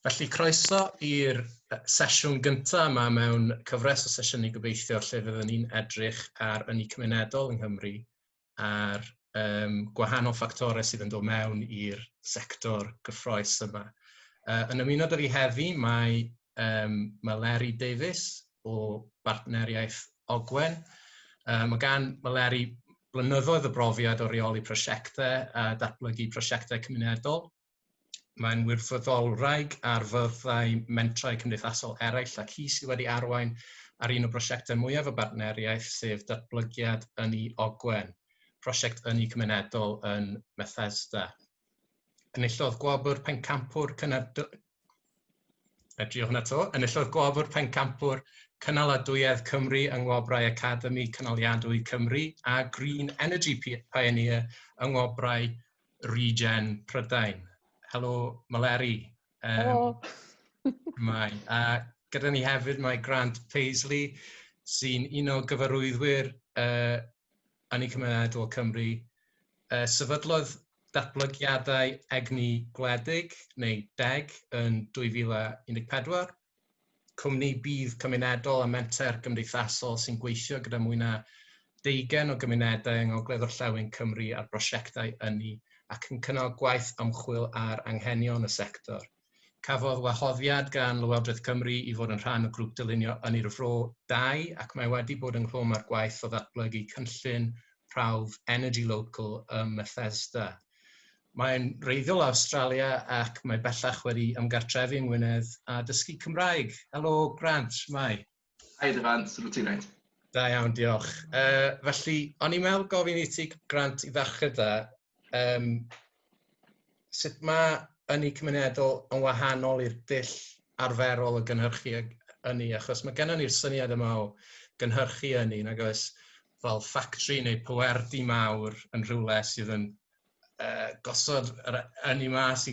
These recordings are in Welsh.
Felly croeso i'r sesiwn gyntaf yma mewn cyfres o sesiynau gobeithio lle fyddwn ni'n edrych ar ynni cymunedol yng Nghymru a'r gwahanol ffactorau sydd yn dod mewn i'r sector gyffrous yma. Yn ymuno 'da fi heddi mae Meleri Davies o Bartneriaeth Ogwen. Mae gan Meleri blynyddoedd o brofiad o reoli prosiectau a datblygu prosiectau cymunedol. Mae'n wirfoddolwraig ar fyrddau mentrau cymdeithasol eraill ac hi sydd wedi arwain ar un o brosiectau mwyaf y bartneriaeth, sef datblygiad Ynni Ogwen, prosiect ynni cymunedol yn Methesda. Enillodd gwobr pencampwr Edrych hwnna 'to. Enillodd gwobr pencampwr cynaladwyedd Cymru yng Ngwobrau Academi Cynaliadwy Cymru a Green Energy Pioneer yng Ngwobrau Regen Prydain. Helo, Meleri. Helo. Mae. A gyda ni hefyd mae Grant Paisley, sy'n un o gyfarwyddwyr Ynni Cymunedol Cymru. Sefydlodd datblygiadau egni gwledig, neu DEG, yn 2014. Cwmni budd cymunedol a menter gymdeithasol sy'n gweithio gyda mwy na 20 o gymunedau yng Ngogledd Orllewin Cymru ar brosiectau ynni ac yn cynnal gwaith ymchwil ar anghenion y sector. Cafodd wahoddiad gan Lywodraeth Cymru i fod yn rhan o grŵp dylunio Ynni'r Fro 2 ac mae wedi bod ynghlwm â'r gwaith o ddatblygu cynllun prawf Energy Local ym Methesda. Mae'n wreiddiol o Awstralia ac mae bellach wedi ymgartrefu yng Ngwynedd a dysgu Cymraeg. Helo Grant, shwmae? Hi Dyfan, sut wyt ti'n reit? Da iawn, diolch. Felly, o'n i'n meddwl gofyn i ti, Grant, i ddechrau da, sut mae ynni cymunedol yn wahanol i'r dull arferol o gynhyrchu ynni? Achos mae gennym ni'r syniad yma o gynhyrchu ynni, nag oes, fel ffactri neu pwerdy mawr yn rhywle sydd yn gosod yr ynni mas i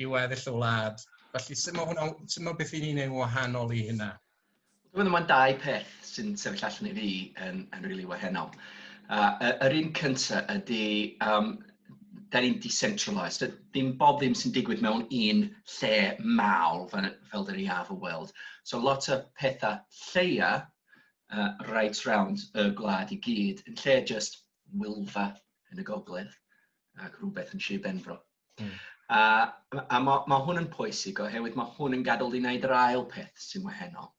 weddill y wlad. Felly, sut mae hwnna, sut mae beth i ni'n ei wahanol i hynna? Dwi'n meddwl mae'n dau peth sy'n sefyll allan i fi yn rili wahanol. Yr un cyntaf ydy, da ni'n decentralised. Dim bob ddim sy'n digwydd mewn un lle mawr fel da ni arfer weld. So lot o pethau lleia right round y gwlad i gyd, yn lle just Wylfa yn y gogledd ac rhywbeth yn Sir Benfro. A ma hwn yn pwysig oherwydd mae hwn yn gadael i wneud yr ail peth sy'n wahanol.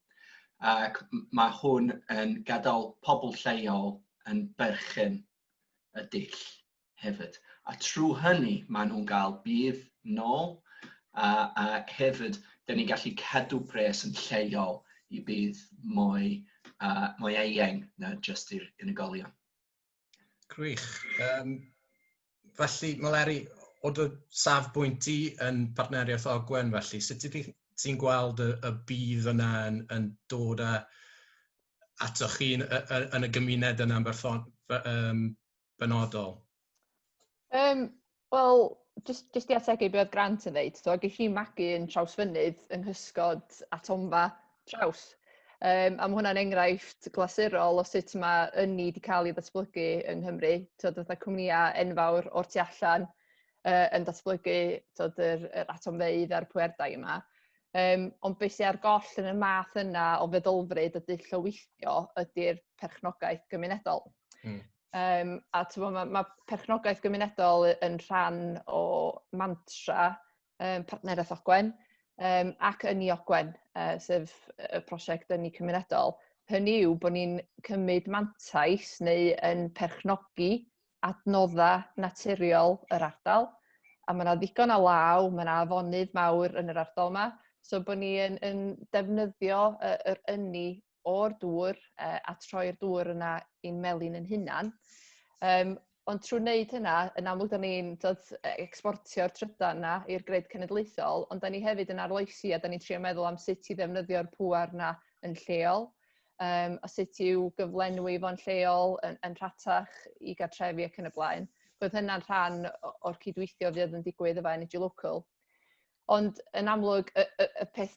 Ac mae hwn yn gadael pobl lleol yn berchen y dull hefyd. A trwy hynny, maen nhw'n cael budd nôl, a hefyd, da ni'n gallu cadw pres yn lleol i bydd mwy eang na jyst i'r unigolion. Gwych. Felly, Meleri, o dy safbwynt di yn Partneriaeth Ogwen, felly, sut ti'n gweld y budd yna yn dod â atoch chi yn y gymuned yna'n benodol? Wel, just i ategu be oedd Grant yn dweud, so, ges i magu yn Trawsfynydd yng nghysgod atomfa Traws. A mae hwnna'n enghraifft glasurol o sut mae ynni wedi cael ei ddatblygu yng Nghymru. Tyd, fatha cwmnïau enfawr o'r tu allan yn datblygu, tyd, yr atomfeydd a'r pwerdai yma. Ond beth sydd ar goll yn y math yna o feddylfryd a dull o weithio ydy'r perchnogaeth gymunedol. A mae perchnogaeth gymunedol yn rhan o mantra Partneriaeth Ogwen ac Ynni Ogwen, sef y prosiect ynni cymunedol. Hynny yw bod ni'n cymryd mantais neu yn perchnogi adnoddau naturiol yr ardal. A mae yna ddigon o law, mae yna afonydd mawr yn yr ardal yma. So bod ni yn defnyddio yr ynni o'r dŵr a troi'r dŵr yna i'n melin yn hunan. Ond trwy wneud hynna, yn amlwg da ni'n exportio'r trydan yna i'r grid cenedlaethol, ond da ni hefyd yn arloesi a da ni'n trio meddwl am sut i ddefnyddio'r pŵer yna yn lleol, a sut i'w gyflenwi fo'n lleol yn rhatach i gartrefi ac yn y blaen. Roedd hynna'n rhan o'r cydweithio fydd yn digwydd efo Energy Local. Ond yn amlwg, y peth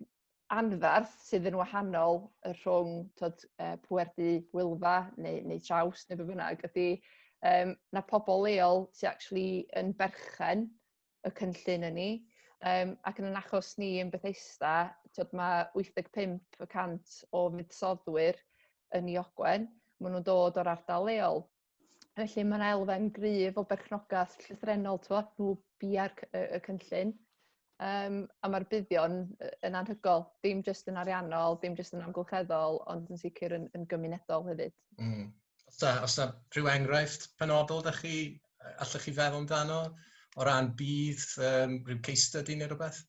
anferth sydd yn wahanol rhwng, tod, pwerdy Wylfa neu Traws neu be bynnag ydy na pobl leol sy'n actually yn berchen y cynllun ynni. Ac yn yn achos ni yn Bethesda, twod, mae 85% o fuddsoddwyr yn Ynni Ogwen, maen nhw'n dod o'r ardal leol. Felly mae yna elfen gryf o berchnogaeth llythrennol, twod, nhw bia'r y cynllun. A mae'r buddion yn anhygoel, dim jyst yn ariannol, dim jyst yn amgylcheddol, ond yn sicr yn gymunedol hefyd. Os na rhyw enghraifft penodol da chi, allwch chi feddwl amdano, o ran budd, rhyw case study neu rhywbeth?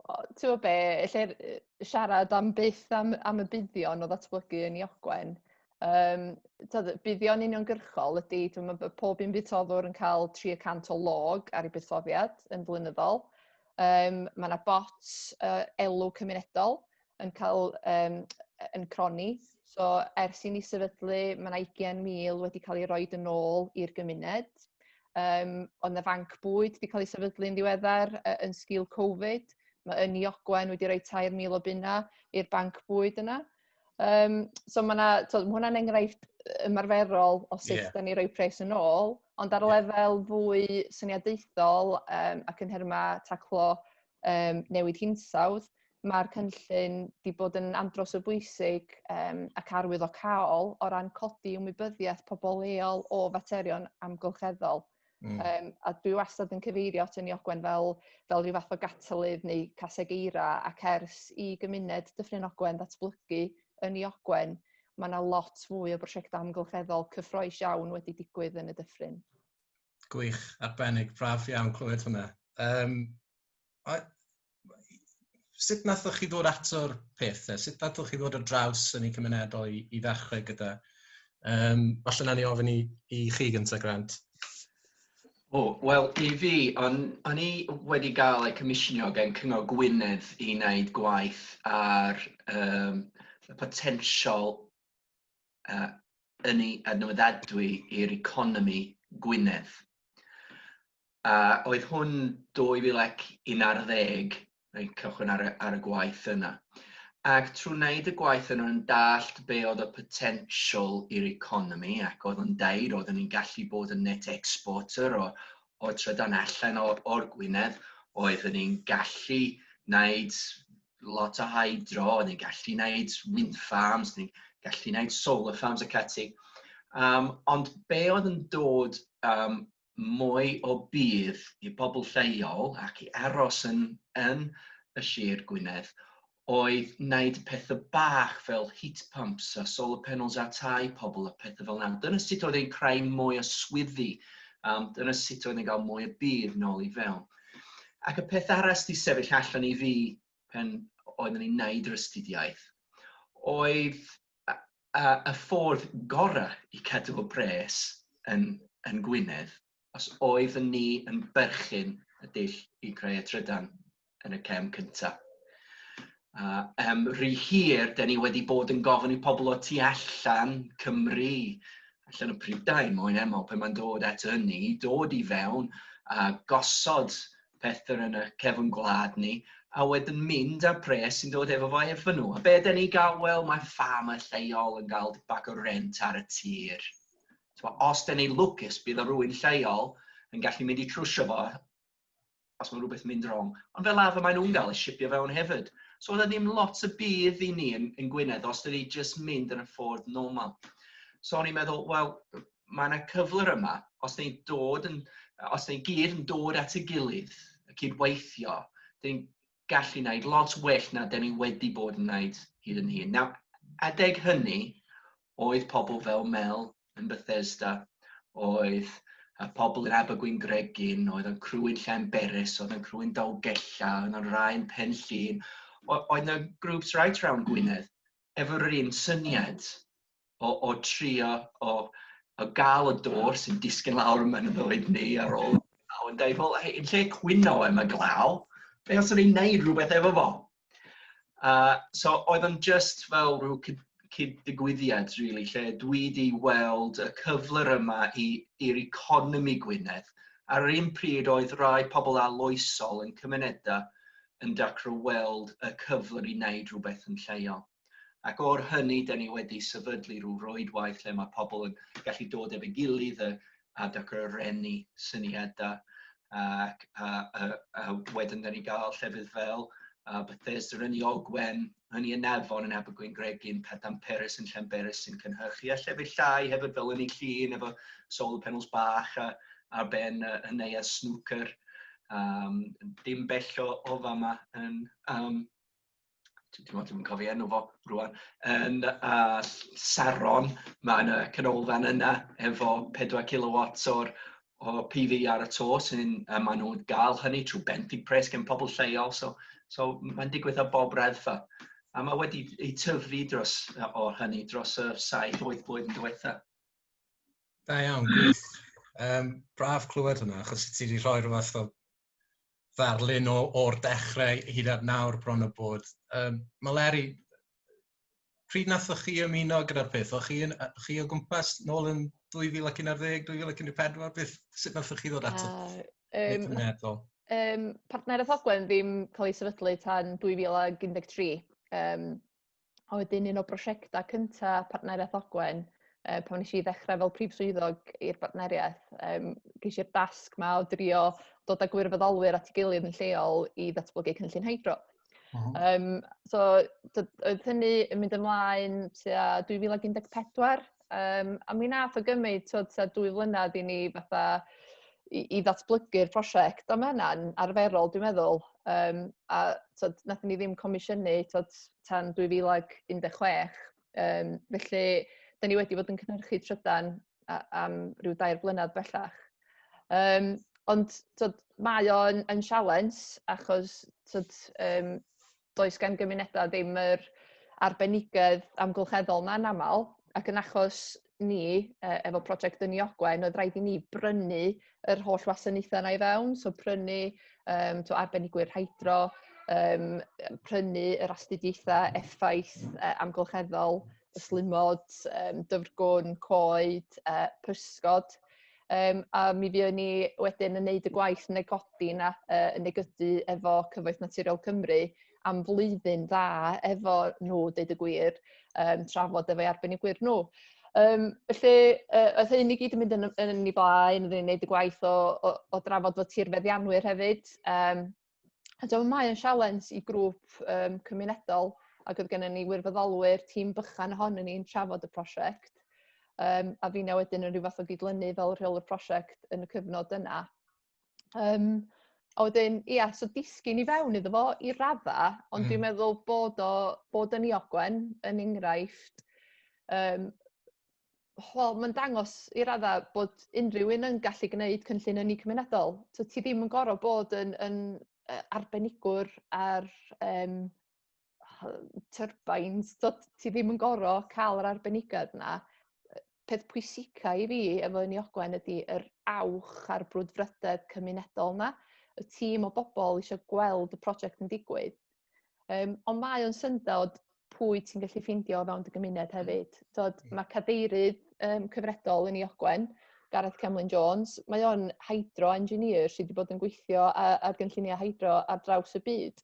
Ti'n gwybod be, lle siarad am byth am y buddion o ddatblygu Ynni Ogwen. Tyd, buddion uniongyrchol ydy, mae pob un buddsoddwr yn cael 3% o log ar ei buddsoddiad yn flynyddol. Mae yna bot elw cymunedol yn cael yn croni. So ers i ni sefydlu, mae yna 20,000 wedi cael ei roed yn ôl i'r gymuned. Ond y fanc bwyd wedi cael ei sefydlu yn ddiweddar yn sgil Covid. Mae Ynni Ogwen wedi rhoi 3,000 o bunna i'r banc bwyd yna. So mae hwnna'n enghraifft ymarferol o sut da ni roi pres yn ôl, ond ar lefel fwy syniadaethol ac yn nhermau taclo newid hinsawdd, mae'r cynllun wedi bod yn andros o bwysig ac arwyddocaol o ran codi ymwybyddiaeth pobl leol o faterion amgylcheddol. A dwi wastad yn cyfeirio at Ynni Ogwen fel rhyw fath o gatalydd neu caseg eira, ac ers i gymuned Dyffryn Ogwen ddatblygu Ynni Ogwen, mae yna lot fwy o brosiectau amgylcheddol cyffrous iawn wedi digwydd yn y dyffryn. Gwych, arbennig, braf iawn clywed hwnna. A sut nathoch chi ddod ato'r peth te? Sut nathoch chi ddod ar draws Ynni Cymunedol i ddechrau gyda? Falle na ni ofyn i chi gyntaf, Grant. O, wel, i fi, o'n i wedi gael ei comisionio gan Cyngor Gwynedd i wneud gwaith ar y potensial ynni adnewyddadwy i'r economi Gwynedd. A oedd hwn 2011, yn cychwyn ar y gwaith yna. Ac trwy wneud y gwaith yna yn dallt be oedd y potensial i'r economi ac oedd yn deud oedden ni'n gallu bod yn net exporter o trydan allan o'r Gwynedd, oedden ni'n gallu wneud lot o hydro, oedden ni'n gallu wneud wind farms, ni'n gallu wneud solar farms ac ati. Ond be oedd yn dod mwy o budd i bobl lleol ac i aros yn y sir Gwynedd oedd wneud pethau bach fel heat pumps a solar panels ar tai pobl a pethau fel yna. Dyna sut oedd e'n creu mwy o swyddi. Dyna sut oedd e'n cael mwy o budd nôl i fewn. Ac y peth arall di sefyll allan i fi pen oeddwn ni'n neud yr astudiaeth oedd y ffordd gorau i cadw y pres yn Gwynedd os oeddwn ni yn berchen y dull i creu y trydan yn y cam cyntaf. Rhy hir, da ni wedi bod yn gofyn i pobl o tu allan Cymru, allan o Prydain, mwy'n aml, pan mae'n dod at hynny, dod i fewn a gosod pethau yn y cefn gwlad ni, a wedyn mynd â'r pres sy'n dod efo fo efo nhw. A be da ni gael? Wel, mae farmer lleol yn gael bach o rent ar y tir. So, os da ni lwcus, bydd o rhywun lleol yn gallu mynd i trwsio fo os mae rhywbeth mynd wrong. Ond fel arfer maen nhw'n gael eu shipio fewn hefyd. So oedd e ddim lot o budd i ni yn Gwynedd os da ni just mynd yn y ffordd normal. So o'n i'n meddwl, wel, mae yna cyfle yma, os ni gyd yn dod at y gilydd, y cydweithio, da ni'n gallu gwneud lot well na da ni wedi bod yn gwneud hyd yn hyn. Nawr, adeg hynny, oedd pobl fel Mel yn Bethesda, oedd y pobl yn Abergwyngregyn, oedd yn crwyn Llanberis, oedd yn crwyn Dolgellau, oedd yn rai yn Pen Llŷn. Oedd yna grŵps right round Gwynedd efo'r un syniad o trio o gael y dŵr sy'n disgyn lawr y mynyddoedd ni ar ôl glaw yn dweud, "Wel, hey, yn lle cwyno am y glaw, be os o'n i'n neud rhywbeth efo fo?" So oedd o'n just fel rhyw cyd-digwyddiad, really, lle dwi di weld y cyfle yma i'r economi Gwynedd. Ar yr un pryd oedd rai pobl arloesol yn cymunedau yn dechrau weld y cyfle i wneud rhywbeth yn lleol. Ac o'r hynny, da ni wedi sefydlu rhyw rwydwaith lle mae pobl yn gallu dod efo'i gilydd a dechrau rhannu syniadau. Ac a wedyn da ni gael llefydd fel Bethesda yn Ogwen, yn Anafon yn Abergwyngregyn, Padarn Peris yn Llanberis sy'n cynhyrchu, a llefydd llai hefyd fel yn ei Llŷn efo solar panels bach a, ar ben y neuadd snwcer. Dim bell o fama yn dwi'n dwi'n cofio enw fo rwan, yn Saron, mae yna canolfan yna efo 4 kilowatts o PV ar y to, sy'n, a maen nhw'n gael hynny trwy benthyg pres gen pobl lleol, so mae'n digwydd ar bob raddfa. A mae wedi ei tyfu dros o hynny dros y 7-8 blwyddyn diwetha. Da iawn, gwych. Braf clywed hwnna, achos ti wedi rhoi rhywbeth o ddarlun o'r dechrau hyd at nawr bron o bod. Meleri, pryd nathoch chi ymuno gyda'r peth? O'ch chi o gwmpas nôl yn 2011, 2014? Beth, sut nathoch chi ddod ato? Um, Partneriaeth Ogwen ddim cael ei sefydlu tan 2013. A wedyn un o brosiectau cyntaf Partneriaeth Ogwen, pan nes i ddechrau fel prif swyddog i'r bartneriaeth, ges i'r dasg ma o drio dod â gwirfoddolwyr at ei gilydd yn lleol i ddatblygu cynllun hydro. So, oedd hynny yn mynd ymlaen tua 2014, a mi nath o gymryd tua 2 flynedd i ni fatha i ddatblygu'r prosiect, a mae hynna'n arferol, dwi'n meddwl. A twod, nathon ni ddim comisiynu twod, tan 2016. Felly, da ni wedi bod yn cynhyrchu trydan am ryw 3 blynedd bellach. Ond twod, mae o'n yn sialens, achos twod, does gan gymunedau ddim yr arbenigedd amgylcheddol na'n aml, ac yn achos ni, efo prosiect Ynni Ogwen, oedd rhaid i ni brynu yr holl wasanaethau yna i fewn, so prynu to arbenigwyr hydro, prynu yr astudiaethau effaith amgylcheddol, ystlumod, dyfrgwn, coed, pysgod. A mi fuon ni wedyn yn neud y gwaith negodi yna, yn negydu efo Cyfoeth Naturiol Cymru am flwyddyn dda efo nhw, deud y gwir, trafod efo'i arbenigwyr nhw. Felly, oedd hyn i gyd yn mynd yn ei blaen, oedden ni'n neud y gwaith o drafod fo tirfeddianwyr hefyd. A dyma mae yn sialens i grŵp cymunedol, ac oedd gennym ni wirfoddolwyr, tîm bychan ohonon ni'n trafod y prosiect. A finna wedyn yn rhyw fath o gydlynu fel rheolwr prosiect yn y cyfnod yna. A wedyn, ia, so disgyn i fewn iddo fo i radda, ond dwi'n meddwl bod Ynni Ogwen yn enghraifft, wel, mae'n dangos i radda bod unrhyw un yn gallu gwneud cynllun ynni cymunedol. So ti ddim yn gorfod bod yn arbenigwr ar turbines, so ti ddim yn gorfod cael yr arbenigedd yna. Peth pwysica i fi efo Ynni Ogwen ydy yr awch a'r brwdfrydedd cymunedol yna, y tîm o bobl eisiau gweld y prosiect yn digwydd. Ond mae o'n syndod pwy ti'n gallu ffeindio o fewn dy gymuned hefyd. Tod, mae cadeirydd cyfredol Ynni Ogwen, Gareth Cemlyn Jones, mae o'n hydro engineer sydd wedi bod yn gweithio ar gynlluniau hydro ar draws y byd.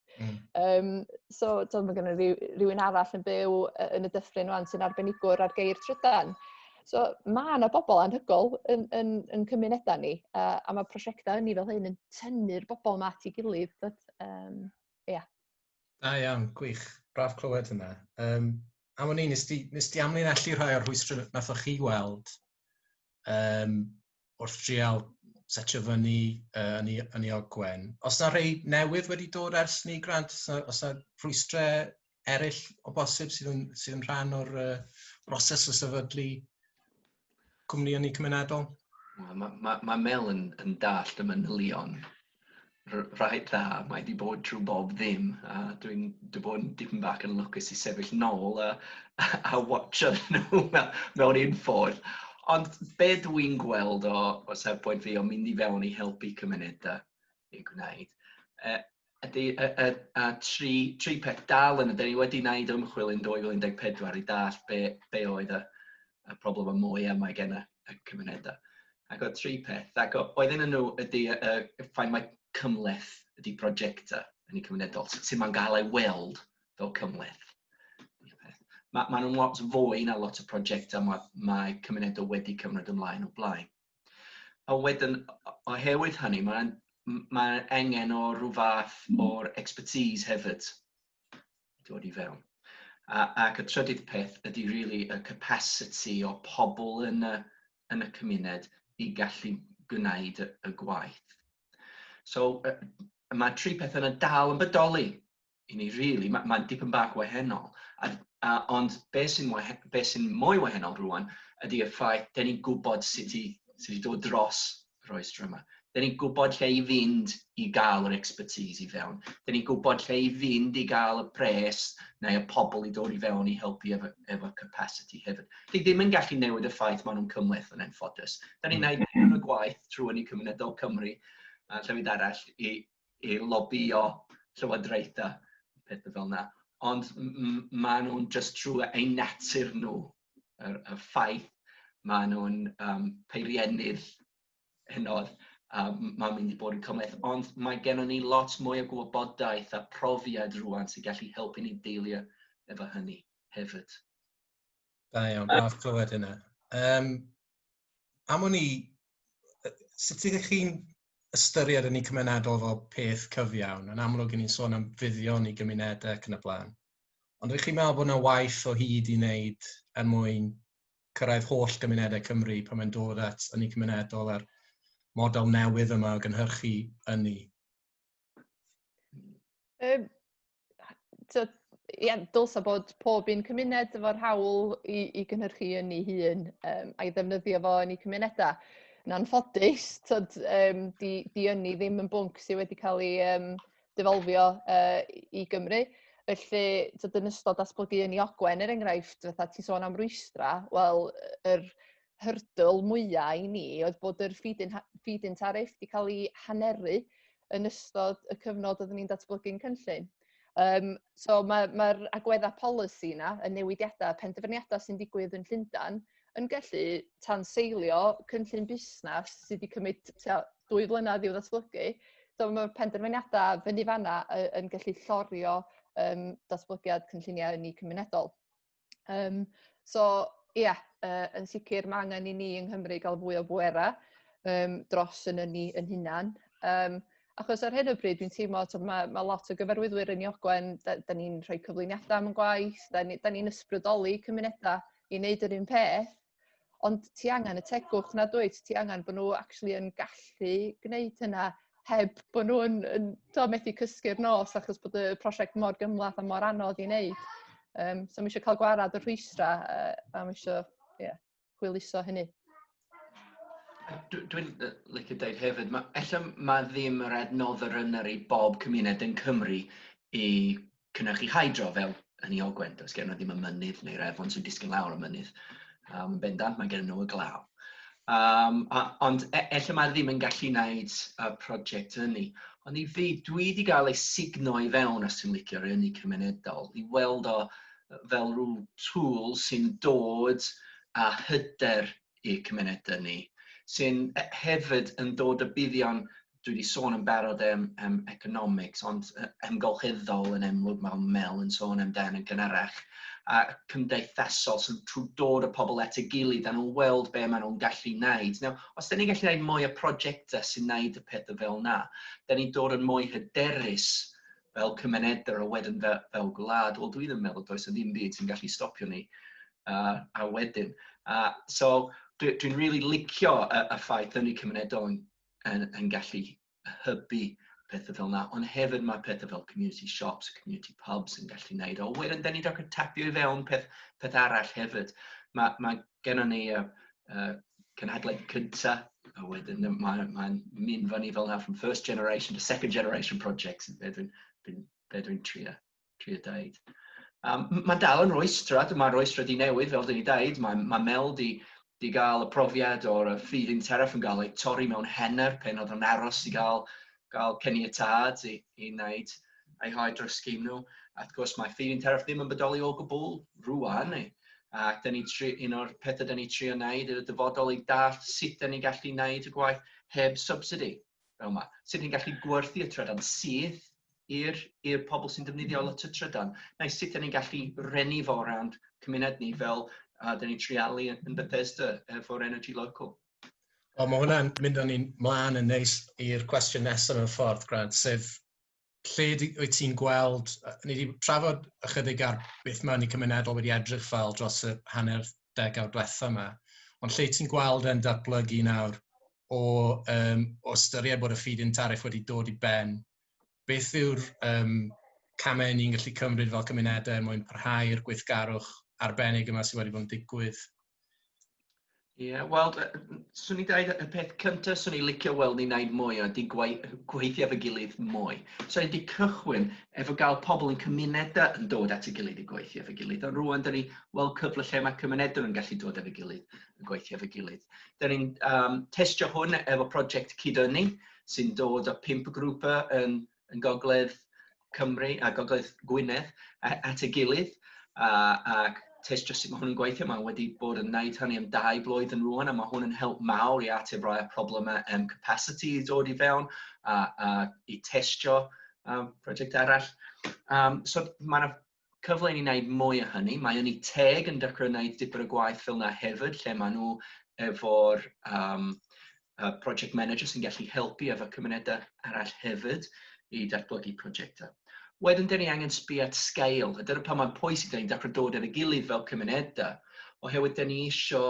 So, tod, mae gen i rhywun arall yn byw yn y dyffryn rwan sy'n arbenigwr ar geir trydan. So, mae yna bobl anhygoel yn cymunedau ni, a mae prosiectau ynni fel hyn yn tynnu'r bobl yma at ei gilydd. Ia. Da iawn, gwych. Braf clywed hynna. Am wn i, nes di amlinellu rhai o'r rhwystrau nathoch chi weld wrth drial setio fyny Ynni Ogwen. Os na rhai newydd wedi dod ers ni, Grant? Os na rhwystrau eraill o bosib sydd yn rhan o'r broses o sefydlu cwmni ynni cymunedol? Mae ma Mel yn dallt y manylion reit dda. Mae wedi bod trwy bob ddim. A dwi'n dwi bod yn dipyn bach yn lwcus i sefyll nôl a watcho nhw mewn un ffordd. Ond be dwi'n gweld o safbwynt fi o mynd i fewn i helpu cymunedau i gwneud, ydy y tri peth dal yna. Da ni wedi gwneud ymchwil yn 2014 i dall be oedd y broblem y mwyaf mae gen y cymunedau. Ac oedd tri peth. Ac oedd un nhw ydy y ffaith mae cymhleth ydy prosiectau yn eu cymunedol, sut mae'n gael ei weld fel cymhleth. Ma nhw'n lot fwy na lot o prosiectau mae cymunedol wedi cymryd ymlaen o blaen. A wedyn, oherwydd hynny, mae'n Mae angen o rhyw fath o'r expertise hefyd dod i fewn. Ac y trydydd peth ydy really y capacity o pobl yn y cymuned i gallu gwneud y gwaith. So, mae tri peth yna dal yn bodoli i ni, really. Mae'n dipyn bach wahanol. Ond be sy mwy wahanol rwan ydy y ffaith da ni'n gwybod sut i dod dros y rhwystr yma. Da ni'n gwybod lle i fynd i gael yr expertise i fewn. Da ni'n gwybod lle i fynd i gael y pres neu y pobl i dod i fewn i helpu efo capacity hefyd. Di ddim yn gallu newid y ffaith maen nhw'n cymhleth yn anffodus. Da ni'n gwneud y gwaith trwy Ynni Cymunedol Cymru a llefydd arall i lobio llywodraethau, pethau fel yna. Ond maen nhw'n just trwy eu natur nhw, y ffaith maen nhw'n peiriannydd hynod, mae'n mynd i bod yn cymhleth. Ond mae gennym ni lot mwy o gwybodaeth a profiad rwan sy'n gallu helpu ni deilio efo hynny hefyd. Da iawn, braf clywed hynna. Am o'n i, sut ydych chi'n ystyried ynni cymunedol fel peth cyfiawn? Yn amlwg, ni'n sôn am fuddion i gymunedau ac yn y blaen. Ond ydych chi'n meddwl bod yna waith o hyd i wneud er mwyn cyrraedd holl gymunedau Cymru pan mae'n dod at ynni cymunedol a'r model newydd yma o gynhyrchu ynni? So, ie, dylsa bod pob un cymuned efo'r hawl i gynhyrchu ynni hun a'i ddefnyddio fo yn ei cymunedau. Yn anffodus, tyd, di ynni ddim yn bwnc sydd wedi cael ei defolfio i Gymru. Felly, tyd, yn ystod datblygu Ynni Ogwen, er enghraifft, fatha ti'n sôn am rwystra, wel, yr hurdle mwyaf i ni oedd bod yr feed-in tariff wedi cael ei haneru yn ystod y cyfnod oeddwn ni'n datblygu'n cynllun. So mae'r agweddau polisi yna, y newidiadau, penderfyniadau sy'n digwydd yn Llundain, yn gallu tanseilio cynllun busnes sydd wedi cymryd tua 2 flynedd i'w ddatblygu. So mae'r penderfyniadau fyny fanna yn gallu llorio datblygiad cynlluniau ynni cymunedol. So, ie, yeah, yn sicr mae angen i ni yng Nghymru gael fwy o bwera dros yn ynni yn hunan. Achos ar hyn o bryd dwi'n teimlo, mae lot o gyfarwyddwyr yn Ogwen, da ni'n rhoi cyflwyniadau am y gwaith, da ni ysbrydoli cymunedau i wneud yr un peth, ond ti angen y tegwch na, dwyt? Ti angen bod nhw actually yn gallu gwneud hynna heb bod nhw'n yn methu cysgu'r nos achos bod y prosiect mor gymhleth a mor anodd i wneud. So mae eisiau cael gwarad y rhwystra a mae eisiau, yeah, hwyluso hynny. Dwi'n licio dweud hefyd, ella mae ddim yr adnodd yna i bob cymuned yn Cymru i cynhyrchu hydro fel yn Ogwen. Does gen nhw ddim y mynydd neu'r afon sy'n disgyn lawr y mynydd. Yn bendant, mae gen nhw y glaw. Ond ella mae ddim yn gallu gwneud y prosiect ynni. Ond i fi, dwi wedi gael ei sugno i fewn, os ti'n licio'r ynni cymunedol, i weld o fel rhyw tool sy'n dod â hyder i cymunedau ni, sy'n hefyd yn dod y buddion dwi wedi sôn yn barod am economics, ond amgylcheddol yn amlwg mae Mel yn sôn amdan yn gynharach, a cymdeithasol sy'n trwy dod y pobl at ei gilydd a nhw'n weld be maen nhw'n gallu wneud. Now, os da ni'n gallu gwneud mwy o prosiectau sy'n wneud y pethau fel na, da ni'n dod yn mwy hyderus fel cymunedau a wedyn fel gwlad. Wel, dwi ddim yn meddwl does 'na ddim byd sy'n gallu stopio ni a wedyn. So, dwi really licio y ffaith ynni cymunedol yn gallu hybu pethau fel yna, ond hefyd mae pethau fel community shops, community pubs yn gallu gwneud o. Wedyn, da ni'n dechrau tapio i fewn peth arall hefyd. Mae gennym ni y cenhedlaeth cyntaf, a wedyn mae mynd fyny fel yna from first generation to second generation projects, be dwi'n trio deud. Mae dal yn rwystra, mae rwystra di newid, fel dyn ni deud, mae Mel di gael y profiad o'r feed-in tariff yn gael ei torri mewn hanner pen oedd yn aros i gael caniatâd i wneud ei hydro scheme nhw. A wrth gwrs mae feed-in tariff ddim yn bodoli o gwbl rwan. Ac dyn ni tri, un o'r pethau dyn ni trio wneud yn y dyfodol i dallt sut dyn ni gallu wneud y gwaith heb subsidy. Fel yma. Sut ni'n gallu gwerthu y trydan syth i'r pobl sy'n defnyddio lot o trydan. Neu sut dyn ni'n gallu rennu fo rownd cymuned ni fel dyn ni'n treialu yn Bethesda efo'r Energy Local. Wel, mae hwnna'n mynd â ni'n mlaen yn neis i'r cwestiwn nesaf mewn ffordd, Grant, sef lle wyt ti'n gweld, ni wedi trafod ychydig ar beth mae Ynni Cymunedol wedi edrych fel dros y hanner degawd diwetha yma, ond lle ti'n gweld e'n datblygu nawr o ystyried bod y feed-in tariff wedi dod i ben, beth yw'r camau ni'n gallu cymryd fel cymunedau er mwyn parhau'r gweithgarwch arbennig yma sydd wedi bod yn digwydd? Ie, yeah, wel, swn i'n dweud y peth cyntaf swn i'n licio weld ni'n gwneud mwy o ydy gweithio efo gilydd mwy. So ni wedi cychwyn efo gael pobl yn cymunedau yn dod at ei gilydd i gweithio efo gilydd. Ond rwan, da ni weld cyfle lle mae cymunedau yn gallu dod efo gilydd yn gweithio efo gilydd. Da ni'n testio hwn efo prosiect Cyd-ynni, sy'n dod o 5 grŵp yn Gogledd Cymru a Gogledd Gwynedd at ei gilydd. Ac testio sut mae hwn yn gweithio. Mae wedi bod yn wneud hynny am 2 blwyddyn rwan, a mae hwn yn help mawr i ateb rai o'r problemau capacity i dod i fewn a i testio prosiect arall. So mae yna cyfle i ni wneud mwy o hynny. Mae Ynni Teg yn dechrau wneud dipyn o gwaith fel yna hefyd, lle maen nhw efo'r project manager sy'n gallu helpu efo cymunedau arall hefyd i datblygu prosiectau. Wedyn, dyn ni angen sbio at scale, a dyna pan mae'n pwysig dyn ni'n dechrau dod ar y gilydd fel cymunedau, oherwydd dyn ni isio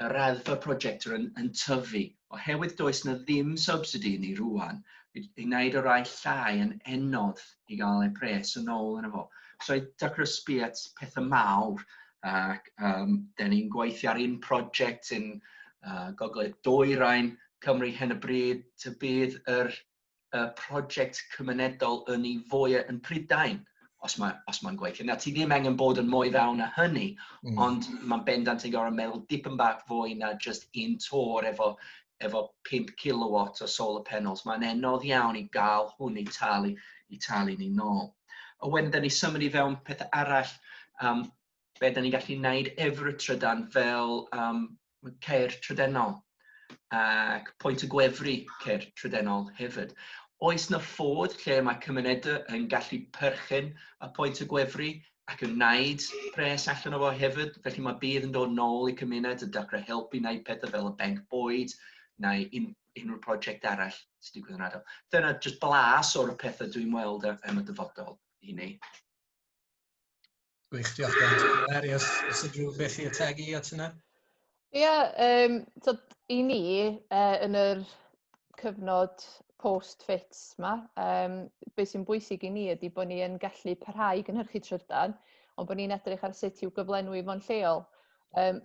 y raddfa prosiect yn tyfu. Oherwydd does na ddim subsidy ni rwan, i wneud y rai llai yn anodd i gael eu pres yn ôl yna fo. So i dechrau sbio at pethau mawr, ac dyn ni'n gweithio ar un prosiect yn Gogledd Dwyrain Cymru hyn o bryd, ty bydd yr y prosiect cymunedol yn ei fwy yn Prydain, os mae'n gweithio. Na, ti ddim angen bod yn mwy fawr na hynny, ond mae'n bendant yn gorfod meddwl dipyn bach fwy na just un tor efo 5 kilowatt o solar panels. Mae'n anodd iawn i gael hwn i talu ni nôl. A wedyn, da ni symud i fewn pethau arall, be da ni'n gallu gwneud efo'r trydan fel ceir trydanol ac pwynt y gwefru ceir trydanol hefyd. Oes na ffordd lle mae cymunedau yn gallu perchen y pwynt y gwefru ac yn wneud pres allan o fo hefyd? Felly mae bydd yn dod nôl i cymuned a dechrau helpu wneud pethau fel y banc bwyd neu unrhyw prosiect arall sy'n digwydd yn ardal. Dyna just blas o'r pethau dwi'n weld am y dyfodol i ni. Gwych, diolch, Grant. Eleri, os unrhyw beth i ategu at hynna? Ie, yeah, so, i ni, yn yr cyfnod post-FITs ma, beth sy'n bwysig i ni ydy bod ni yn gallu parhau i gynhyrchu trydan, ond bod ni'n edrych ar sut i'w gyflenwi fo'n lleol.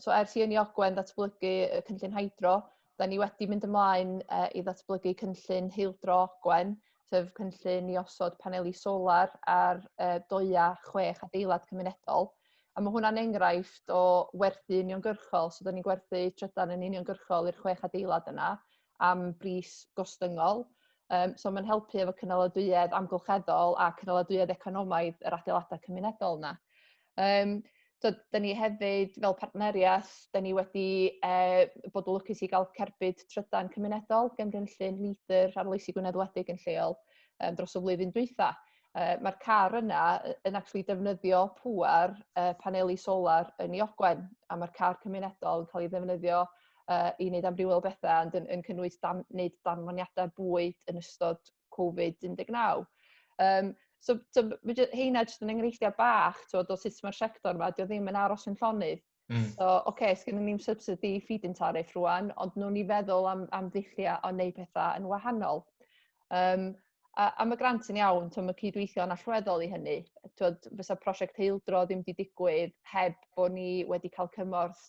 So ers i Ynni Ogwen ddatblygu y cynllun hydro, da ni wedi mynd ymlaen i ddatblygu cynllun Heildro Ogwen, sef cynllun i osod paneli solar ar doia 6 adeilad cymunedol. A mae hwnna'n enghraifft o werthu uniongyrchol. So, da ni'n gwerthu trydan yn uniongyrchol i'r 6 adeilad yna am bris gostyngol. So mae'n helpu efo cynaladwyedd amgylcheddol a cynaladwyedd economaidd yr adeiladau cymunedol yna. So, da ni hefyd, fel partneriaeth, da ni wedi bod yn lwcus i gael cerbyd trydan cymunedol gan gynllun LEADER Arloesi Gwynedd Wledig yn lleol dros y flwyddyn dwytha. Mae'r car yna yn actually defnyddio pŵer paneli solar yn Ogwen, a mae'r car cymunedol yn cael ei ddefnyddio i wneud amrywiol bethau, ond yn cynnwys wneud danfoniadau bwyd yn ystod Covid-19. So heina jyst yn enghreifftiau bach, twod, o sut mae'r sector yma, dio ddim yn aros yn llonydd. So, oce, okay, sgynnon ni'm subsidy feed-in tariff rwan, ond nhw'n i feddwl am ddulliau o wneud pethau yn wahanol. A mae Grant yn iawn, twod, mae cydweithio yn allweddol i hynny. Twod, fysa prosiect Heildro ddim wedi digwydd heb bod ni wedi cael cymorth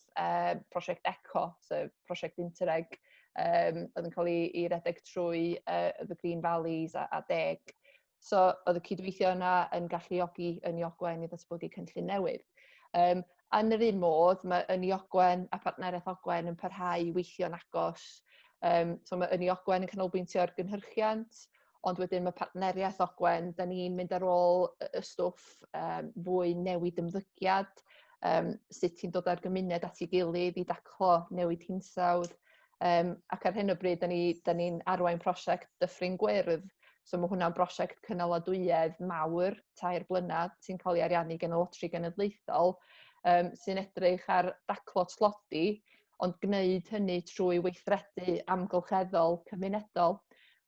prosiect ECO, sef prosiect Interreg, oedd yn cael ei redeg trwy the Green Valleys a DEG. So, oedd y cydweithio yna yn galluogi Ynni Ogwen i ddatblygu cynllun newydd. A yn yr un modd, mae Ynni Ogwen a Partneriaeth Ogwen yn parhau i weithio'n agos. So mae Ynni Ogwen yn canolbwyntio ar gynhyrchiant, ond wedyn mae Partneriaeth Ogwen, da ni'n mynd ar ôl y stwff fwy newid ymddygiad, sut ti'n dod â'r gymuned at ei gilydd i daclo newid hinsawdd. Ac ar hyn o bryd, da ni'n ni arwain prosiect Dyffryn Gwyrdd. So mae hwnna'n brosiect cynaladwyedd mawr, 3 blynedd, sy'n cael ei ariannu gan y Lotri Genedlaethol, sy'n edrych ar daclo tlodi. Ond gwneud hynny trwy weithredu amgylcheddol cymunedol.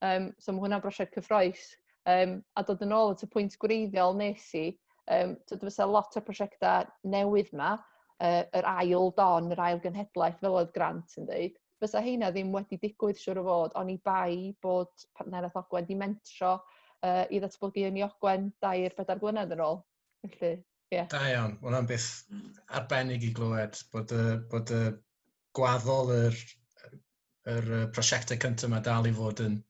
So mae hwnna'n brosiect cyffrous. A dod yn ôl at y pwynt gwreiddiol nes i, tyd, fysa lot o'r prosiectau newydd yma, yr ail don, yr ail genhedlaeth, fel oedd Grant yn dweud, fysa heina ddim wedi digwydd siwr o fod, oni bai bod Partneriaeth Ogwen di mentro i ddatblygu Ynni Ogwen 3-4 blynedd yn ôl. Felly, ie. Yeah. Da iawn. Mae hwnna'n beth arbennig i glywed bod y gwaddol yr prosiectau cyntaf yma dal i fod yn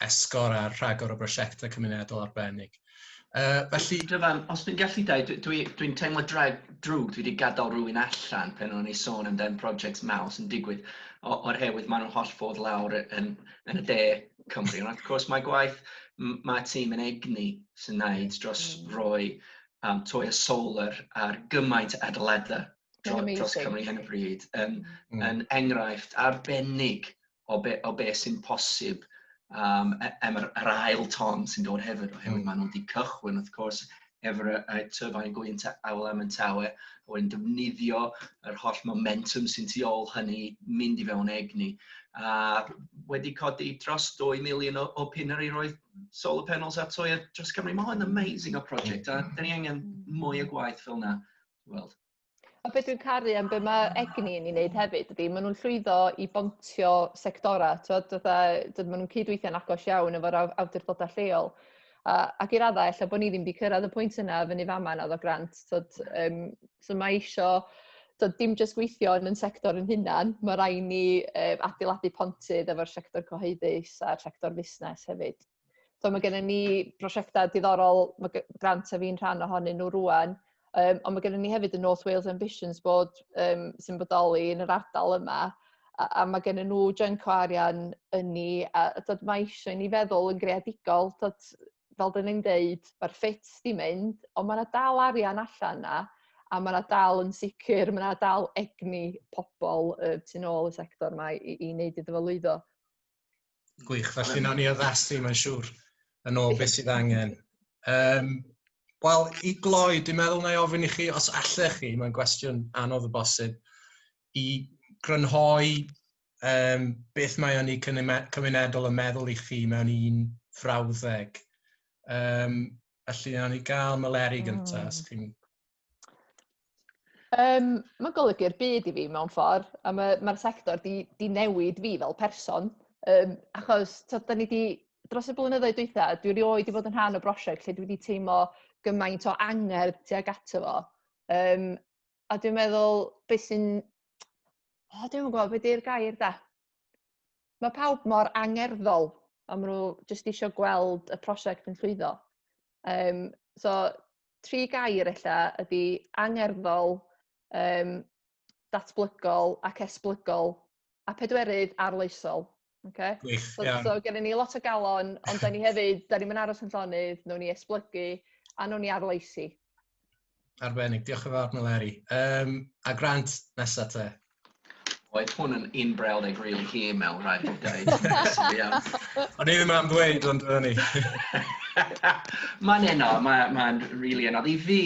esgor ar rhagor o brosiectau cymunedol arbennig. Felly. Dyfan, os dwi'n gallu dweud, dwi teimlo drwg, dwi wedi gadael rhywun allan pen o'n i sôn amdan projects mawr sy'n digwydd o'r herwydd maen nhw'n holl ffordd lawr yn y de Cymru. Ond wrth gwrs mae gwaith, mae tîm yn Egni sy'n neud dros roi toeau solar ar gymaint adeiladau dros Cymru hyn o bryd yn enghraifft arbennig o be sy'n posib am yr ail ton sy'n dod hefyd, oherwydd maen nhw wedi cychwyn, wrth gwrs, efo'r y turbine gwynt Awel Abertawe, a wedyn defnyddio yr holl momentum sy'n tu ôl hynny mynd i fewn Egni. A wedi codi dros 2 miliwn o punnau i roi solar panels ar toeau dros Cymru. Mae hwn amazing o prosiect, a dyn ni angen mwy o gwaith fel yna. Weld. A beth dwi'n caru am be mae Egni yn ei wneud hefyd ydy, maen nhw'n llwyddo i bontio sectora. Twod, fatha, maen nhw'n cydweithio'n agos iawn efo'r awdurdodau lleol. Ac i raddau, ella bod ni ddim wedi cyrraedd y pwynt yna fyny fama na o Grant. Twod, so mae isio, twod, dim jyst gweithio yn y sector yn hunan, mae rhaid ni adeiladu pontydd efo'r sector cyhoeddus a'r sector busnes hefyd. So mae gennym ni brosiectau diddorol, mae Grant a fi'n rhan ohonyn nhw rwan, ond mae gennym ni hefyd y North Wales Ambitions Board sy'n bodoli yn yr ardal yma, a mae gennym nhw jync o arian ynni, a dod mae eisiau i ni feddwl yn greadigol, dod, fel dyn ni'n deud, mae'r ffit di mynd, ond mae yna dal arian allan na, a mae yna dal yn sicr, mae yna dal egni pobl tu nôl y sector yma i wneud iddo fo lwyddo. Gwych, felly nawn ni addasu, mae'n siŵr, yn ôl beth sydd angen. Wel, i gloi, dwi'n meddwl na i ofyn i chi, os allech chi, mae'n gwestiwn anodd o bosib, i grynhoi beth mae ynni cymunedol yn meddwl i chi mewn un frawddeg. Felly, nawn ni gael Meleri gyntaf, os chi'n. Mae'n golygu'r byd i fi mewn ffordd, a mae'r sector di newid fi fel person. Achos t'od, da ni di, dros y blynyddoedd dwytha, dwi erioed wedi bod yn rhan o brosiect lle dwi wedi teimlo gymaint o angerdd tuag ato fo. A dwi'n meddwl, beth sy'n... O, dwi'n gwybod beth yw'r gair da. Mae pawb mor angerddol, a maen nhw jyst eisiau gweld y prosiect yn llwyddo. So, tri gair ella ydy angerddol, datblygol ac esblygol, a pedwerydd arloesol. Okay? Gwych, So, iawn. so gennym ni lot o galon, ond da ni hefyd, da ni'n aros yn llonydd, nawn ni esblygu, a nawn ni arloesi. Arbennig, diolch yn fawr, Meleri. A Grant, nesa te. Oedd hwn yn un brawddeg really hir mewn, rhaid i dweud. Iawn. O'n i ddim am ddweud, ond dyna ni. Mae'n anodd, mae'n really anodd. I fi,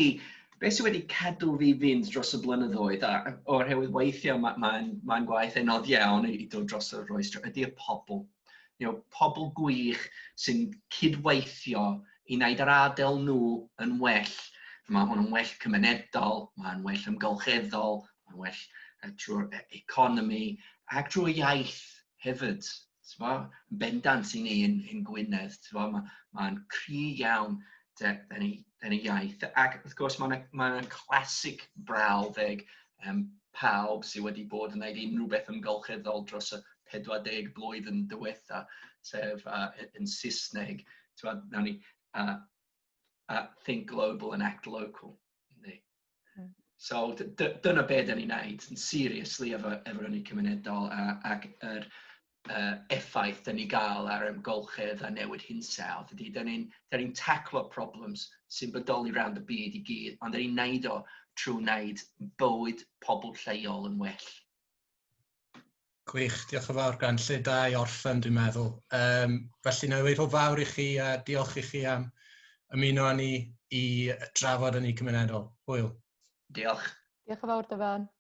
beth sydd wedi cadw fi fynd dros y blynyddoedd, a oherwydd weithiau mae'n ma gwaith anodd iawn i dod dros y rwystr, ydy y pobl. Pobl gwych sy'n cydweithio i wneud yr ardal nhw yn well. Mae hwn yn well cymunedol, mae'n well amgylcheddol, mae'n well trwy'r economi ac drwy iaith hefyd. T'mo? Yn bendant i ni yn Gwynedd, mae'n ma cry iawn yn y iaith. Ac wrth gwrs mae'n ma classic brawddeg pawb sydd wedi bod yn gwneud unrhyw beth amgylcheddol dros y 40 blwyddyn diwetha, sef yn Saesneg. T'mo, nawn ni think global and act local. Yndi. So dyna be da ni'n neud, yn seriously efo ynni cymunedol ac yr effaith da ni gael ar amgylchedd a newid hinsawdd ydy, da ni taclo problems sy'n bodoli round y byd i gyd, ond da ni'n neud o trwy wneud bywyd pobl lleol yn well. Gwych, diolch yn fawr, Grant. Lle da i orffen, dwi'n meddwl. Felly, na i ddweud hwyl fawr i chi a diolch i chi am ymuno â ni i drafod ynni cymunedol. Hwyl. Diolch. Diolch yn fawr, Dyfan.